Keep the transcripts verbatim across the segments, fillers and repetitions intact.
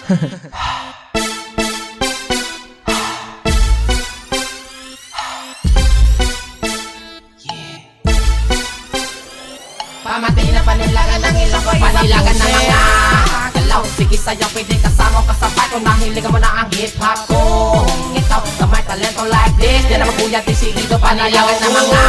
Pamati na panilagan ng ilong ko, panilagan ng mga galaw. Sige, sayaw, pwede kasama o kasabay kung nahilig mo na ang hip-hop. Kung ikaw na may talento like this, di na maguyat, disidido, panilagan ng mga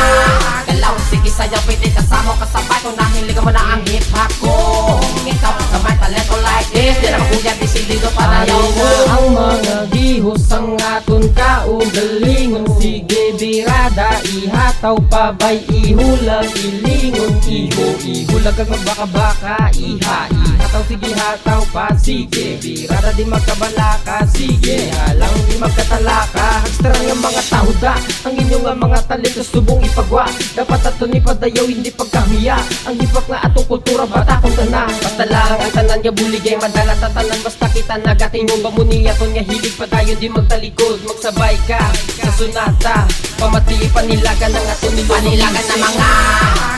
galaw. Sige, sayaw, pwede kasama o kasabay kung nahilig mo na ang hip-hop. Kung ikaw na may talento like this, di na maguyat, disidido, panayaw mo. Ang mga gihos sang aton kaugalingon. Sige, birada, ihataw pa bay, ihulag, ilingon. Iho, ihulag kag magbaka-baka. Iha, ihataw, sige, hataw pa. Sige, birada, di magkabalaka. Sige, alang di magkatalaka. Hagstaran nga mga tahuda, ang inyo nga mga talento subong ipagwa. Dapat aton ipadayaw, hindi pagkahuya. Ang hip-hop nga atong kultura, bata kung tanan. Basta lang ang tanan nga buligay, madala ta tanan. Basta kita nagatingog, pamuniya kon nga hilig padayon, di magtalikod, magsabay ka sa sunata. Pamati, panilagan ang aton niluluto. Panilagan na mga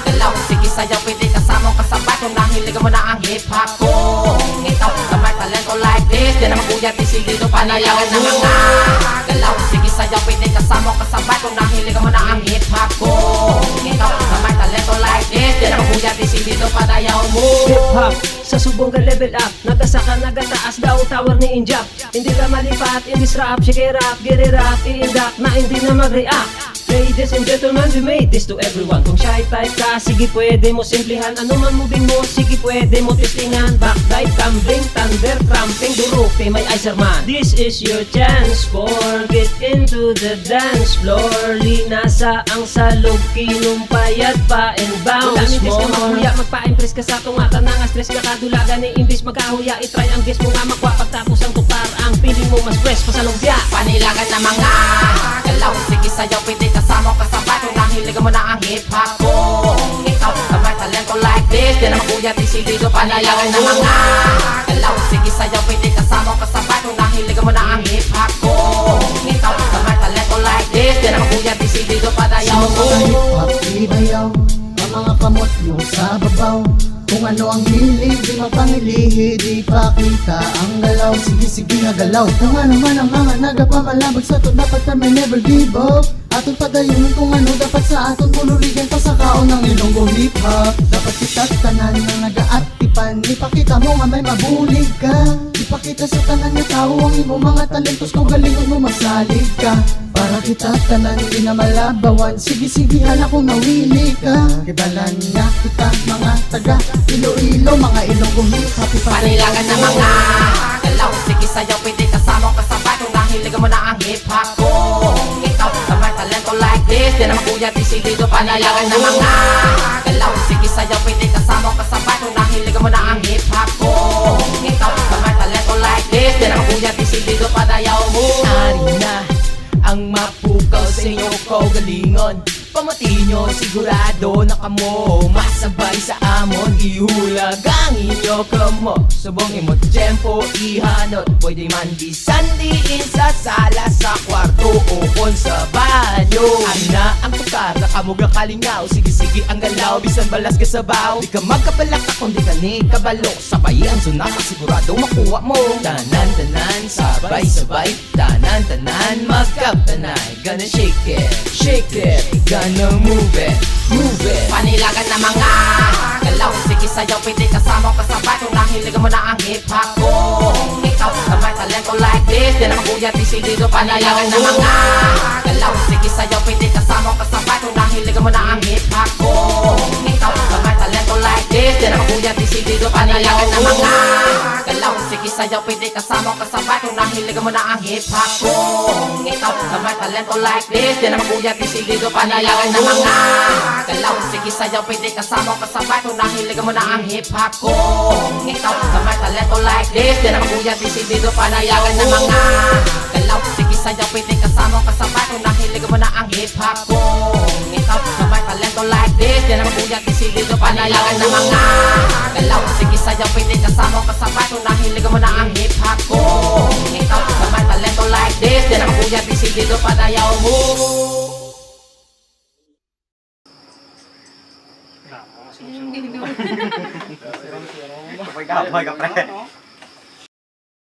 galaw. Sige, sayaw, pwede kasama o kasabay kung nahilig mo na ang hip-hop. Kung ikaw na may talento like this, di na maguyat, disidido, panilagan na mga galaw. Sige, sayaw, pwede kasama o kasabay kung nahilig mo na ang hip-hop. Kung ikaw na may talento like this, di na maguyat, disidido, padayaw mo. Hip-hop, sa subong ga-level up, nagasaka, nagataas daw, tower ni Injap. Hindi ka malipat, in this rap, sige rap, giri rap, i-indak na hindi na mag-react. Ladies and gentlemen, we made this to everyone. Kung shy type ka, sige, pwede mo simplihan. Ano man moving mo, sige, pwede mo testingan. Backdive, tumbling, thunder, cramping, durupi, may icer man. This is your chance for get into the dance floor. Linasa ang salog, kinumpayad pa and bounce more. Wala ni test nga magkuya, magpa-impress ka sa tunga. Tanang stress ka, kadulagan ni imbis magkahuya. I-try ang best mo nga makuha. Pagtapos ang tukar, ang feeling mo mas fresh pa sa lumpia. Panilagan na mga galaw. Sige, sayaw, pwede kasama o kasabay kung nahilig mo na ang hip-hop. Kung ikaw na may talento like this, di na maguyat, disidido, panilagan na mga galaw. Sige, sayaw, pwede kasama o kasabay kung nahilig mo na ang hip-hop. Kung ikaw na may talento like this, di na maguyat, disidido, padayaw mo. Sa mga hip-hop, ibayaw ang mga kamot mo sa babaw. Kung ano ang hilig, di mapangilihi, di pakita ang galaw. Sige, sige nga galaw. Kung ano man ang mga nagapamalabag sa aton, dapat kami never give up. Aton padayon kung ano dapat sa aton, pululigan, pasakaon ang Ilonggo hip-hop. Dapat kita tanan nga nagaatipan, ipakita mo nga may mabulig ka. Ipakita sa tanan nga tawo ang imo mga talentos, kaugalingon mo, magsalig ka. Para kita tanan di na malabawan. Sige, sige, hala kung nawili ka. Kibalan nga kita, mga taga Iloilo, mga Ilonggo hip-hop, ipakita. Panilagan na mga galaw. Sige, sayaw, pwede kasama o kasabay kung nahilig mo na ang hip-hop. Kung ikaw na may talento like this, di na maguyat, disidido, panilagan na mga galaw. Sige, sayaw, pwede kasama o kasabay kung nahilig mo na ang hip-hop. Kung ikaw na may talento like this, di na maguyat, disidido, padayaw mo. Ari na ang mapukaw sa inyo kaugalingon. Pamati nyo, sigurado na kamo masabay sa amon. Ihulag ang inyo kamot, subong imo tempo ihanot. Pwede man bisan diin sa sala, sa kwarto, o kon sa banyo. Ari na ang tukar, na kamo gakalingaw. Sige, sige ang galaw, bisan balas ka sabaw. Di ka magkabalaka kung di ka ni kabalo. Sabay ang sunata, sigurado makuha mo. Tanan, tanan, sabay, sabay. Tanan, tanan, magkabtanay. Gonna shake it, shake it. Gonna move it, move it. Panilagan na mga galaw. Sige, sayaw, pwede kasama o kasabay kung nahilig mo na ang hip-hop. Kung ikaw na may talento like this, di na maguyat, disidido, panilagan na mga galaw. Sige, sayaw, pwede kasama o kasabay kung nahilig mo na ang hip-hop. Kung ikaw na may talento like this, di na maguyat, disidido, panilagan na mga galaw. Sige, sayaw, pwede kasama o kasabay kung nahilig mo na ang hip-hop. Kung ikaw na may talento like this, di na maguyat, disidido, panilagan na mga galaw. Sige, sayaw, pwede kasama o kasabay kung nahilig mo na ang hip-hop. Kung ikaw na may talento like this, di na maguyat, disidido, panilagan na mga galaw. Sige, sayaw, pwede kasama o kasabay kung nahilig mo na ang hip-hop. Kung ikaw na may talento like this, di na maguyat, disidido, panilagan na mga galaw. Sige, sayaw, pwede kasama o kasabay kung nahilig mo na ang hip-hop. Kung ikaw na may talento like this, di na maguyat, disidido, padayaw mo. Kapoy, kapoy, kapre.